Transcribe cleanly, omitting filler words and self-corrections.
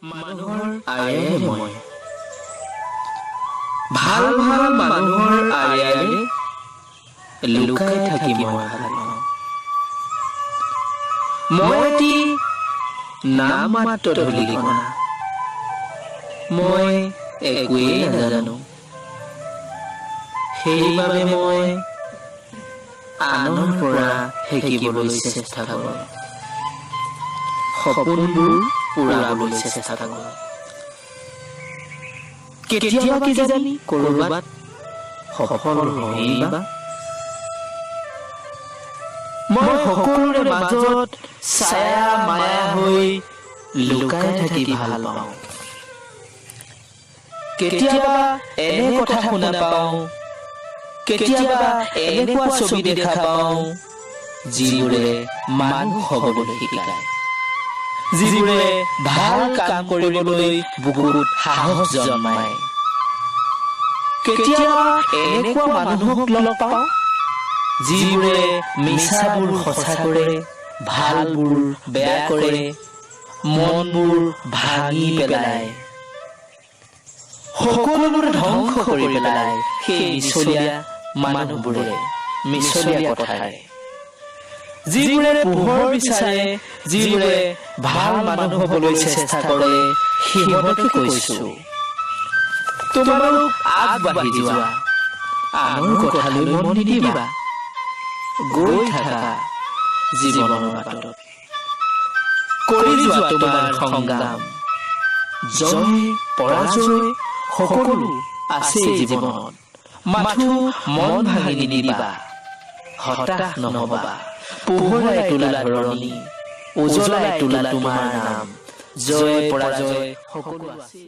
মানুহৰ আঁৰে আঁৰে মই, ভাল ভাল মানুহৰ আঁৰে আঁৰে লুকাই থাকি মই ভাল পাওঁ। মই এটি নামমাত্ৰ ধূলিকণা, মই একোৱেই নাজানো। সেইবাবে মই আনৰ পৰা শিকিবলৈ চেষ্টা কৰোঁ, সপোনবোৰ পূৰাবলৈ চেষ্টা কৰোঁ। কেতিয়াবা কিজানি কৰবাত সফল হয়েই বা। মই সকলোৰে মাজত ছায়া মায়া হৈ লুকাই থাকি ভাল পাওঁ। কেতিয়াবা এনে কথা শুনা পাওঁ, কেতিয়াবা এনেকুৱা ছবি দেখা পাওঁ, যিবোৰে মানুহ হ'বলৈ শিকায়, যিবোৰে ভাল কাম কৰিবলৈ বুকুত সাহস জন্মায়। কেতিয়াবা এনেকুৱা মানুহক লগ পাওঁ, যিবোৰে মিছাবোৰ সঁচা কৰে, ভালবোৰ বেয়া কৰে, মনবোৰ ভাঙি পেলায়, সকলোবোৰ ধ্বংস কৰি পেলায়। সেই মিছলীয়া মানুহবোৰে মিছলীয়া কথাৰে, যিবোৰে পোহৰ বিচাৰে, যিবোৰে ভাল মানুহ হ'বলৈ চেষ্টা কৰে, সিহঁতকে কৈছো, তোমালোক আগবাঢ়ি যোৱা, আনৰ কথালৈ মন নিদিবা। গৈ থাকা জীৱনৰ বাটত, কৰি যোৱা তোমাৰ সংগ্ৰাম। জয় পৰাজয় সকলো আছে জীৱনত, মাথো মন ভাঙি নিদিবা, হতাশ নহবা। পোহৰাই তোলা ধৰণী, উজ্বলাই তোলা তোমাৰ নাম। জয় পৰাজয় সকলো আছে।